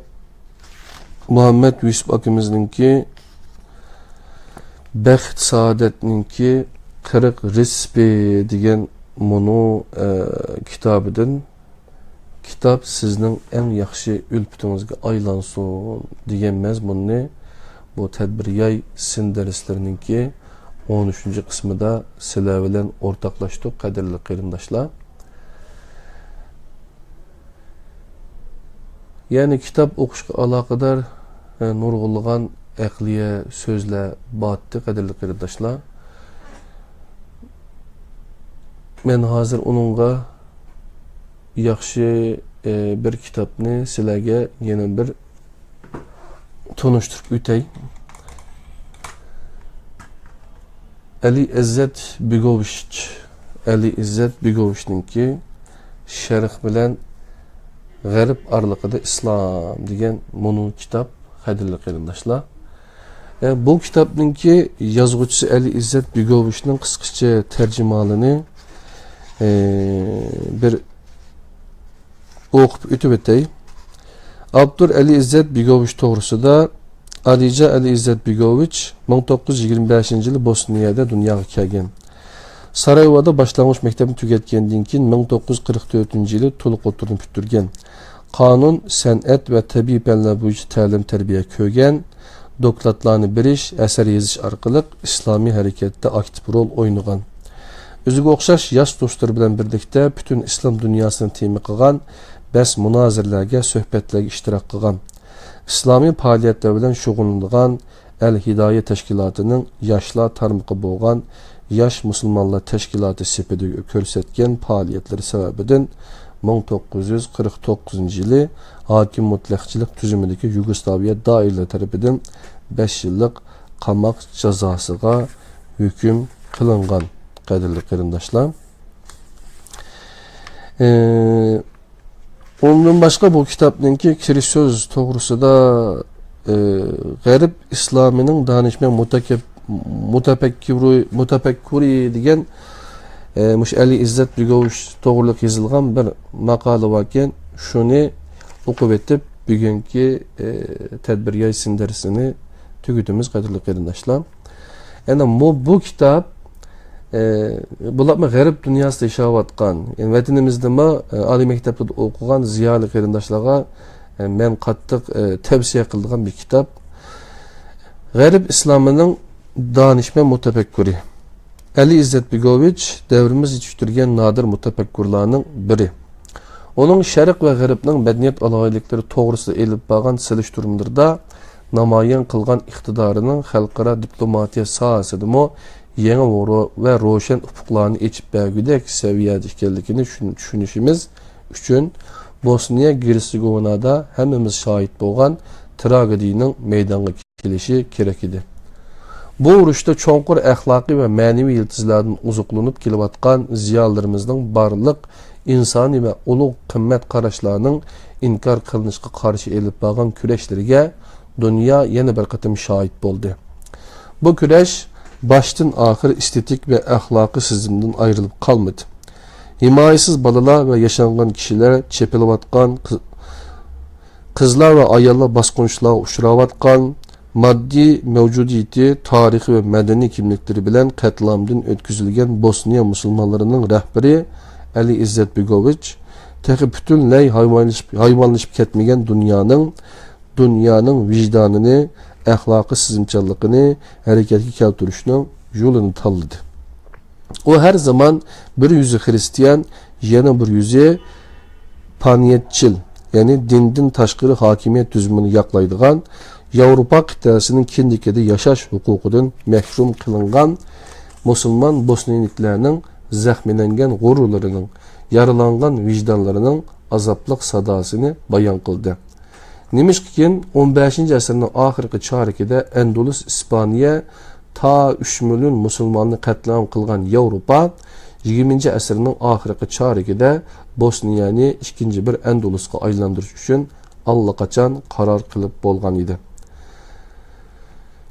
مۇھەممەد يۈسۈپ ئاكىمىزنىڭكى بەخت سائادەتنىڭكى قىرىق رېتسېپى دېگەن مۇنۇ، ئە، كىتابىدىن، كىتاب سىزنىڭ ئەڭ ياخشى ئۈلپىتىڭىزگە ئايلانسۇن دېگەن مەزمۇننى بۇ تەدبىر ياي سىن دەرسلىرىنىڭكى ئون ئۈچىنچى قىسمىدا سىلەر بىلەن ئورتاقلاشتۇق، قەدىرلىك قېرىنداشلار. يەنى كىتاب ئوقۇشقا ئالاقىدار، ئە، نۇرغۇنلىغان ئەقلىيە سۆزلەر بارتتى، قەدىرلىك قېرىنداشلار. مەن ھازىر ئۇنىڭغا ياخشى، ئە، بىر كىتابنى سىلەرگە يەنە بىر تونۇشتۇرۇپ ئۆتەي. ئەلى ئىززەت بېگوۋىچ، ئەلى ئىززەت بېگوۋىچنىڭكى شەرق بىلەن غەرب ئارىلىقىدا ئىسلام دېگەن مۇنۇ كىتاب، قەدىرلىك قېرىنداشلار. ئە، بۇ كىتابنىڭكى يازغۇچىسى ئەلى ئىززەت بېگوۋىچنىڭ قىسقىچە تەرجىمىھالىنى، ئە، بىر ئوقۇپ ئۆتۈپ ئۆتەي. ئاپتور ئەلى ئىززەت بېگوۋىچ توغرىسىدا. ئالىجان ئەلى ئىززەت بېگوۋىچ مىڭ توققۇز يۈز يىگىرمە بەشىنچى يىلى بوسنىيەدە دۇنياغا كەلگەن. سارايېۋودا باشلانغۇچ مەكتەپنى تۈگەتكەندىن كېيىن، مىڭ توققۇز يۈز قىرىق تۆتىنچى يىلى تولۇق ئوتتۇرىنى پۈتتۈرگەن. قانۇن، سەنئەت ۋە تەبىئىي پەنلەر بويىچە تەلىم-تەربىيە كۆرگەن. دوكلاتلارنى بېرىش، ئەسەر يېزىش ئارقىلىق ئىسلامىي ھەرىكەتتە ئاكتىپ رول ئوينىغان. ئۆزىگە ئوخشاش ياش دوستلىرى بىلەن بىرلىكتە پۈتۈن ئىسلام دۇنياسىنى تېما قىلغان بەس مۇنازىرىلەرگە، سۆھبەتلەرگە ئىشتىراك قىلغان. ئىسلامىي پائالىيەتلەر بىلەن شۇغۇللىنىدىغان ئەل ھىدايە تەشكىلاتىنىڭ ياشلار تارمىقى بولغان ياش مۇسۇلمانلار تەشكىلاتى سېپىدە كۆرسەتكەن پائالىيەتلىرى سەۋەبىدىن مىڭ توققۇز يۈز قىرىق توققۇزىنچى يىلى ھاكىم مۇتلەقچىلىك تۈزۈمىدىكى يۇگوسلاۋىيە دائىرىلىرى تەرىپىدىن بەش يىللىق قاماق جازاسىغا ھۆكۈم قىلىنغان، قەدىرلىك قېرىنداشلار. ئى، ئۇنىڭدىن باشقا بۇ كىتابنىڭكى كىرىش سۆز توغرىسىدا، ئى، غەرب ئىسلامىنىڭ دانىشمەن مۇتەكەپ-، مۇتەپەككۇرى، مۇتەپەككۇرى دېگەن، ئى، مۇشۇ ئەلى ئىززەت بېگوۋىچ توغرىلىق يېزىلغان بىر ماقالە باركەن، شۇنى ئوقۇۋېتىپ، بۈگۈنكى، ئى، تەدبىر ياي سىن دەرسىنى تۈگىتىمىز، قەدىرلىك قېرىنداشلار. يەنە مۇ-، بۇ كىتاب، ئە، بولۇپمۇ غەرب دۇنياسىدا ياشاۋاتقان، يەنى ۋەتىنىمىزدىمۇ، ئە، ئالىي مەكتەپلەردە ئوقۇغان زىيالىي قېرىنداشلارغا، ئە، مەن قاتتىق، ئە، تەۋسىيە قىلىدىغان بىر كىتاب. غەرب ئىسلامىنىڭ دانىشمەن مۇتەپەككۇرى. ئەلى ئىززەت بېگوۋىچ دەۋرىمىز يېتىشتۈرگەن نادىر مۇتەپەككۇرلارنىڭ بىرى. ئۇنىڭ شەرق ۋە غەربنىڭ مەدەنىيەت ئالاھىدىلىكلىرى توغرىسىدا ئېلىپ بارغان سېلىشتۇرمىلىرىدا نامايان قىلغان ئىقتىدارىنىڭ خەلقئارا دىپلوماتىيە ساھەسىدىمۇ يېڭى ۋە روشەن ئۇپۇقلارنى ئېچىپ بەرگۈدەك سەۋىيەدە ئىكەنلىكىنى چۈشىن-، چۈشىنىشىمىز ئۈچۈن، بوسنىيە گېرتسېگوۋىنادا ھەممىمىز شاھىت بولغان تراگېدىيىنىڭ مەيدانغا كېلىشى كېرەك ئىدى. بۇ ئۇرۇشتا چوڭقۇر ئەخلاقىي ۋە مەنىۋى يىلتىزلاردىن ئوزۇقلىنىپ كېلىۋاتقان زىيالىيلىرىمىزنىڭ بارلىق ئىنسانىي ۋە ئۇلۇغ قىممەت قاراشلارنىڭ ئىنكار قىلىنىشىغا قارشى ئېلىپ بارغان كۈرەشلىرىگە دۇنيا يەنە بىر قېتىم شاھىت بولدى. بۇ كۈرەش باشتىن ئاخىر ئېستېتىك ۋە ئەخلاقىي سىزىمدىن ئايرىلىپ قالمىدى. ھىمايىسىز بالىلار ۋە ياشانغان كىشىلەر چېپىلىۋاتقان، قىز-، قىزلار ۋە ئاياللار باسقۇنچىلارغا ئۇچراۋاتقان، ماددىي مەۋجۇدىيىتى، تارىخى ۋە مەدەنىي كىملىكلىرى بىلەن قەتلىئامدىن ئۆتكۈزۈلگەن بوسنىيە مۇسۇلمانلىرىنىڭ رەھبىرى ئەلى ئىززەت بېگوۋىچ تېخى پۈتۈنلەي ھايۋانلىشىپ، ھايۋانلىشىپ كەتمىگەن دۇنيانىڭ، دۇنيانىڭ ۋىجدانىنى، ئەخلاقىي سېزىمچانلىقىنى ھەرىكەتكە كەلتۈرۈشنىڭ يولىنى تاللىدى. ئۇ ھەر زامان بىر يۈزى خىرىستىيان، يەنە بىر يۈزى پانىيەتچىل، يەنى دىندىن تاشقىرى ھاكىمىيەت تۈزۈمىنى ياقلايدىغان، ياۋروپا قىتئەسىنىڭ كىندىكىدە ياشاش ھوقۇقىدىن مەھرۇم قىلىنغان مۇسۇلمان بوسنىيەلىكلەرنىڭ زەخىملەنگەن غۇرۇرلىرىنىڭ، يارىلانغان ۋىجدانلىرىنىڭ ئازابلىق ساداسىنى بايان قىلدى. نېمىشقىكىن، ئون بەشىنچى ئەسىرنىڭ ئاخىرقى چارىكىدە ئەندۇلۇس، ئىسپانىيە، تا ئۈچ مىليون مۇسۇلماننى قەتلىئام قىلغان ياۋروپا يىگىرمىنچى ئەسىرنىڭ ئاخىرقى چارىكىدە بوسنىيەنى ئىككىنچى بىر ئەندۇلۇسقا ئايلاندۇرۇش ئۈچۈن ئاللىقاچان قارار قىلىپ بولغان ئىدى.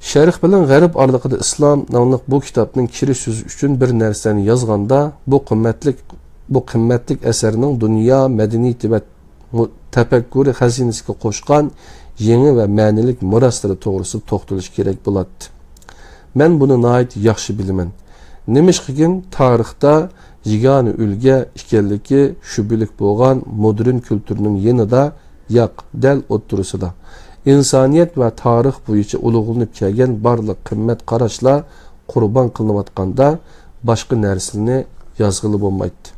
شەرق بىلەن غەرب ئارىلىقىدا ئىسلام ناملىق بۇ كىتابنىڭ كىرىش سۆزى ئۈچۈن بىر نەرسىنى يازغاندا، بۇ قىممەتلىك، بۇ قىممەتلىك ئەسەرنىڭ دۇنيا مەدەنىيىتى ۋە مۇ-، تەپەككۇرى خەزىنىسىگە قوشقان يېڭى ۋە مەنىلىك مىراسلىرى توغرىسىدا توختىلىش كېرەك بولاتتى. مەن بۇنى ناھايىتى ياخشى بىلىمەن. نېمىشقىكىن، تارىختا يېگانە ئۈلگە ئىكەنلىكى شۈبھىلىك بولغان مودېرن كۈلتۈرنىڭ يېنىدا، ياق، دەل ئوتتۇرىسىدا، ئىنسانىيەت ۋە تارىخ بويىچە ئۇلۇغلىنىپ كەلگەن بارلىق قىممەت قاراشلار قۇربان قىلىنىۋاتقاندا، باشقا نەرسىنى يازغىلى بولمايتتى.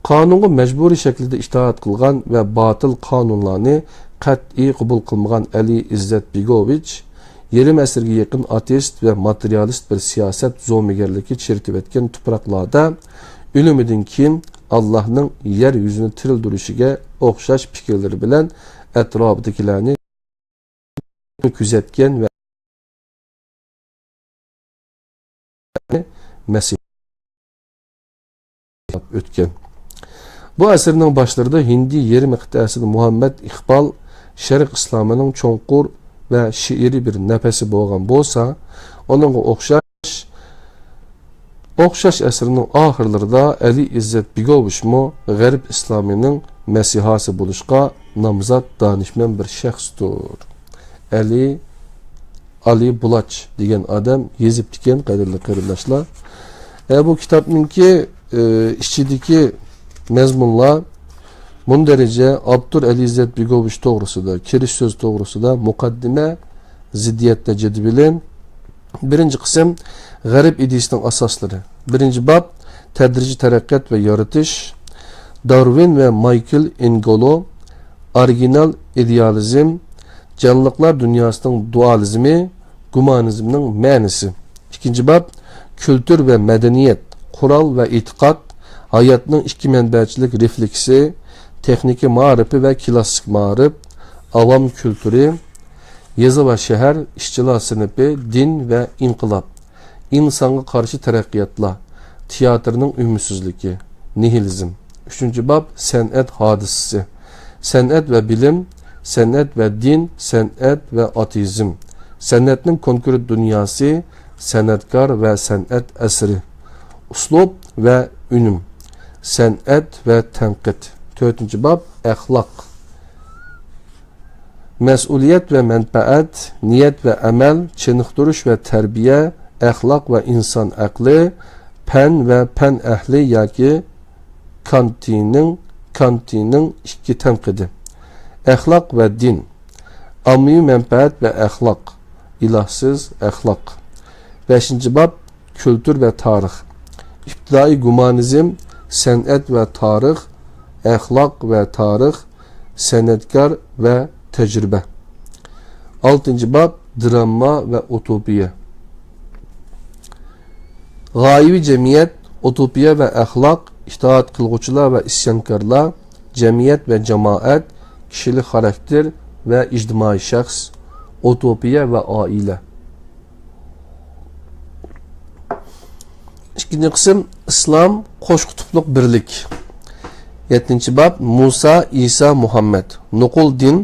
قانۇنغا مەجبۇرىي شەكىلدە ئىتائەت قىلغان ۋە باتىل قانۇنلارنى قەتئىي قوبۇل قىلمىغان ئەلى ئىززەت بېگوۋىچ يېرىم ئەسىرگە يېقىن ئاتېئىست ۋە ماتېرىيالىست بىر سىياسەت زومىگەرلىكى چىرىتىۋەتكەن تۇپراقلاردا ئۆلۈمىدىن كېيىن ئاللاھنىڭ يەر يۈزىنى تىرىلدۈرۈشىگە ئوخشاش پىكىرلىرى بىلەن ئەتراپىدىكىلەرنى كۆزەتكەن ۋە مەسىھ ئۆتكەن. بۇ ئەسىرنىڭ باشلىرىدا ھىندى يېرىم قىتئەسىدە مۇھەممەد ئىقبال شەرق ئىسلامىنىڭ چوڭقۇر ۋە شېئىرىي بىر نەپەسى بولغان بولسا، ئۇنىڭغا ئوخشاش، ئوخشاش ئەسىرنىڭ ئاخىرلىرىدا ئەلى ئىززەت بېگوۋىچمۇ غەرب ئىسلامىنىڭ مەسىھاسى بولۇشقا نامزات دانىشمەن بىر شەخستۇر. ئەلى، ئالى بۇلاچ دېگەن ئادەم يېزىپتىكەن، قەدىرلىك قېرىنداشلار. ئە، بۇ كىتابنىڭكى، ئە، ئىچىدىكى مەزمۇنلار مۇندەرىجە: ئاپتور ئەلى ئىززەت بېگوۋىچ توغرىسىدا، كىرىش سۆزى توغرىسىدا، مۇقەددىمە، زىددىيەتتە جەدۋىلى. بىرىنچى قىسىم، غەرب ئىدىيىسىنىڭ ئاساسلىرى. بىرىنچى باب، تەدرىجىي تەرەققىيات ۋە يارىتىش. دارۋىن ۋە مايكل ئىنگولو، ئورىگىنال ئىدېئالىزم، جانلىقلار دۇنياسىنىڭ دۇئالىزمى، گۇمانىزمنىڭ مەنىسى. ئىككىنچى باب، كۈلتۈر ۋە مەدەنىيەت، قورال ۋە ئېتىقاد، ھاياتنىڭ ئىككى مەنبەچىلىك رېفلېكسى، تېخنىكا مائارىپى ۋە كىلاسسىك مائارىپ، ئاۋام كۈلتۈرى، يېزا ۋە شەھەر، ئىشچىلار سىنىپى، دىن ۋە ئىنقىلاب، ئىنسانغا قارشى تەرەققىياتلار، تىياتىرنىڭ ئۈنۈمسىزلىكى، نىھىلىزم. ئۈچىنچى باب، سەنئەت ھادىسىسى. سەنئەت ۋە بىلىم، سەنئەت ۋە دىن، سەنئەت ۋە ئاتېئىزم. سەنئەتنىڭ كونكرېت دۇنياسى، سەنئەتكار ۋە سەنئەت ئەسىرى. ئۇسلۇب ۋە ئۈنۈم، سەنئەت ۋە تەنقىد. تۆتىنچى باب، ئەخلاق. مەسئۇلىيەت ۋە مەنپەئەت، نىيەت ۋە ئەمەل، چېنىقتۇرۇش ۋە تەربىيە، ئەخلاق ۋە ئىنسان ئەقلى، پەن ۋە پەن ئەھلى ياكى كانتىنىڭ، كانتىنىڭ ئىككى تەنقىدى، ئەخلاق ۋە دىن، ئاممىۋى مەنپەئەت ۋە ئەخلاق، ئىلاھسىز ئەخلاق. بەشىنچى باب، كۈلتۈر ۋە تارىخ. ئىپتىدائىي گۇمانىزم، سەنئەت ۋە تارىخ، ئەخلاق ۋە تارىخ، سەنئەتكار ۋە تەجرىبە. ئالتىنچى باب، درامما ۋە ئۇتوپىيە. غايىۋى جەمئىيەت، ئۇتوپىيە ۋە ئەخلاق، ئىتائەت قىلغۇچىلار ۋە ئىسيانكارلار، جەمئىيەت ۋە جامائەت، كىشىلىك خاراكتېر ۋە ئىجتىمائىي شەخس، ئۇتوپىيە ۋە ئائىلە. ئىككىنچى قىسىم، ئىسلام قوش قۇتۇپلۇق بىرلىك. يەتتىنچى باب، مۇسا، ئىسا، مۇھەممەد. نوقۇل دىن،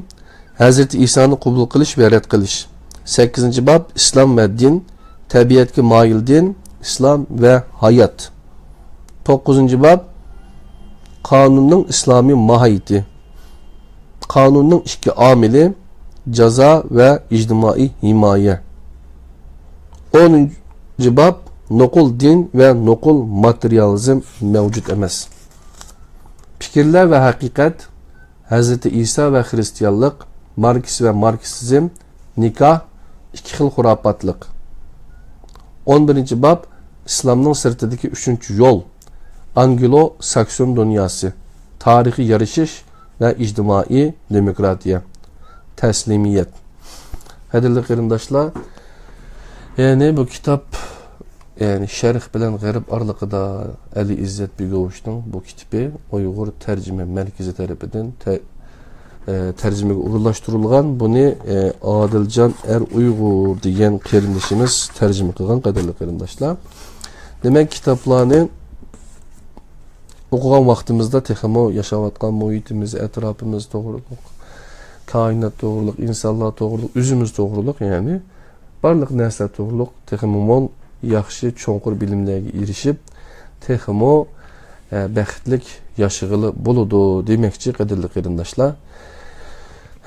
ھەزرىتى ئىسانى قوبۇل قىلىش ۋە رەت قىلىش. سەككىزىنچى باب، ئىسلام ۋە دىن، تەبىئەتكە مايىل دىن، ئىسلام ۋە ھايات. توققۇزىنچى باب، قانۇننىڭ ئىسلامىي ماھىيىتى. قانۇننىڭ ئىككى ئامىلى، جازا ۋە ئىجتىمائىي ھىمايە. ئونىنچى باب، نوقۇل دىن ۋە نوقۇل ماتېرىيالىزم مەۋجۇت ئەمەس. پىكىرلەر ۋە ھەقىقەت، ھەزرىتى ئىسا ۋە خىرىستىيانلىق، ماركس ۋە ماركسىزم، نىكاھ، ئىككى خىل خۇراپاتلىق. ئون بىرىنچى باب، ئىسلامنىڭ سىرتىدىكى ئۈچىنچى يول، ئانگلو-ساكسون دۇنياسى، تارىخىي يارىشىش ۋە ئىجتىمائىي دېموكراتىيە، تەسلىمىيەت. قەدىرلىك قېرىنداشلار، يەنى بۇ كىتاب، يەنى شەرق بىلەن غەرب ئارىلىقىدا ئەلى ئىززەت بېگوۋىچنىڭ بۇ كىتىپى ئۇيغۇر تەرجىمە مەركىزى تەرىپىدىن تە-، ئە، تەرجىمىگە ئورۇنلاشتۇرۇلغان. بۇنى، ئە، ئادىلجان ئەر ئۇيغۇر دېگەن قېرىندىشىمىز تەرجىمە قىلغان، قەدىرلىك قېرىنداشلار. دېمەك، كىتابلارنى ئوقۇغان ۋاقتىمىزدا تېخىمۇ ياشاۋاتقان مۇھىتىمىز، ئەتراپىمىز توغرۇلۇق، كائىنات توغرۇلۇق، ئىنسانلار توغرۇلۇق، ئۆزىمىز توغرۇلۇق، يەنى بارلىق نەرسىلەر توغرۇلۇق تېخىمۇ مول، ياخشى، چوڭقۇر بىلىملەرگە ئېرىشىپ، تېخىمۇ، ئە، بەختلىك ياشىغىلى بولىدۇ دېمەكچى، قەدىرلىك قېرىنداشلار.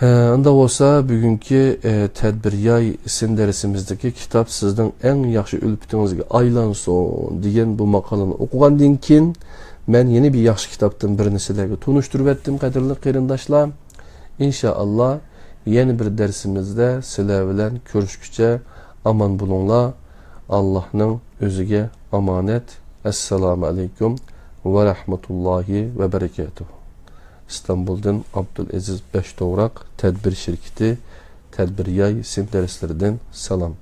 ھە، ئۇنداق بولسا، بۈگۈنكى، ئە، تەدبىر ياي ئىسىم دەرسىمىزدىكى كىتاب سىزنىڭ ئەڭ ياخشى ئۈلپىتىڭىزگە ئايلانسۇن دېگەن بۇ ماقالىنى ئوقۇغاندىن كېيىن، مەن يەنە بىر ياخشى كىتابتىن بىرنى سىلەرگە تونۇشتۇرۇۋەتتىم، قەدىرلىك قېرىنداشلار. ئىنشائاللا، يەنە بىر دەرسىمىزدە سىلەر بىلەن كۆرۈشكۈچە ئامان بولۇڭلار. ئاللاھنىڭ ئۆزىگە ئامانەت. ئەسسالامۇ ئەلەيكۇم ۋە رەھمەتۇللاھى ۋە بەرىكاتۇھ. ئىستانبۇلدىن ئابدۇلئەزىز بەشتوغراق، تەدبىر شىركىتى، تەدبىر ياي سىم دەرسلىرىدىن سالام.